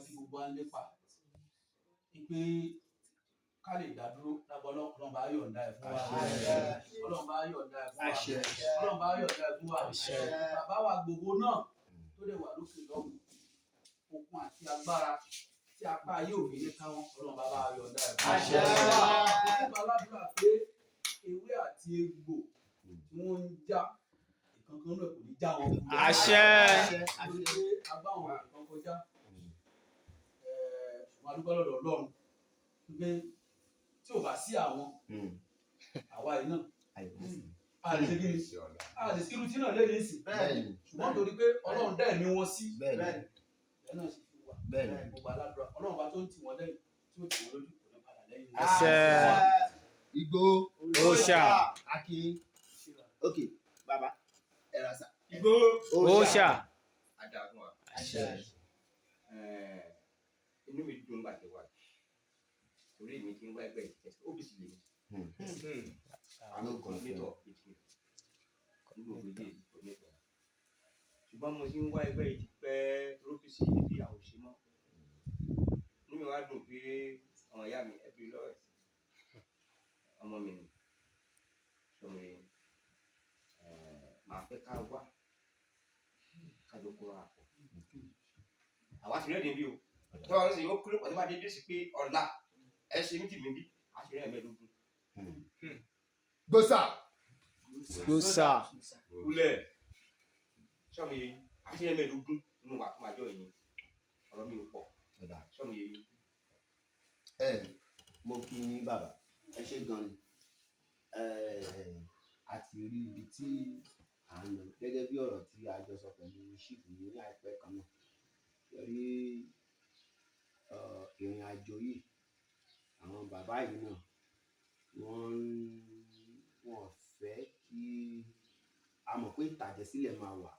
Tí gbogbo wa ń lépa pé ká lè dá dúró lábọ́. Ọlọ́run bá yọ̀ǹda ẹ̀ fún wa. Ọlọ́run bá yọ̀ǹda ẹ̀ fún wa. Ọlọ́run bá yọ̀ǹda ẹ̀ fún wa. Bàbá wa gbogbo náà tó lè wà lókè lọ́hùn, okun àti agbára tí apá ayé òbí ní káwọn, Ọlọ́run bá bá yọ̀ǹda ẹ̀ fún wa. Mo tún gba aládùúrà pé ewé àti egbò tí wọ́n ń já, ìkankan náà kò ní já wọn kulẹ̀. Nítorí pé a bá àwọn nǹkan kọjá, ṣùgbọ́n a dúpẹ́ lọ́dọ̀ Ọlọ́run pé tí ò bá sí àwọn àwa yìí náà, a lè ṣe kí ni, a lè sí irú tí náà lé ní ìsìn, ṣùgbọ́n torí pé Ọlọ́run dá ẹ̀mí wọn sí, ẹ̀ náà sì fi wà. Gbogbo aládùúrà, Ọlọ́run bá tó ń tì wọ́n lẹ́yìn, tí ó tì wọ́n lójú, kò ní padà lẹ́yìn wọn. Ìgbò Òòṣà. Akin. Ok, bàbá, ẹ ra sà. Ìgbò. Òòṣà. Adágún wa. Inú mi dùn gbà tẹ wá, torí èmi ti ń wá ẹgbẹ́ ìtẹ̀sí OPC lèmi. Àwọn coordinator ìtì nígbà òwe yìí coordinator, ṣùgbọ́n mo ti ń wá ẹgbẹ́ yìí ti pẹ́. OPC níbi àwọn òṣè mọ́, inú mi wá dùn pé ọmọ ìyá mi ẹbí lọ́rẹ̀ ọmọ mi ni sọmi. Màá fẹ́ ká wá kájọ kóra pọ̀. Àwa ti rẹ́ẹ̀dì bí o tọ́wọ́ ń sìn ó kúrò pàtó bá dé bí sí pé ọ̀la ẹ ṣe mítì mi bí a ṣe rẹ́ mẹ́ẹ̀ẹ́dógún. Gbòsà. Gbòòsà. Kúlẹ̀ sọ́mi yìí, a ṣe rẹ́ mẹ́ẹ̀ẹ́dógún nínú wa tó máa jọ yìí. Ọ̀rọ̀ mi ò pọ̀, sọ́mi yìí. Ẹ mo kí yín, bàbá, ẹ ṣé gan ni. Ẹ a ti rí ibi tí à ń lọ gẹ́gẹ́ bí ọ̀rọ̀ tí a jọ sọ pẹ̀lú chief ní àìpẹ́ kan náà. Rí ìrìn àjò yìí, àwọn bàbá yìí náà, wọ́n fẹ́ kí a mọ̀ pé ìtàjẹ̀sílẹ̀ máa wà.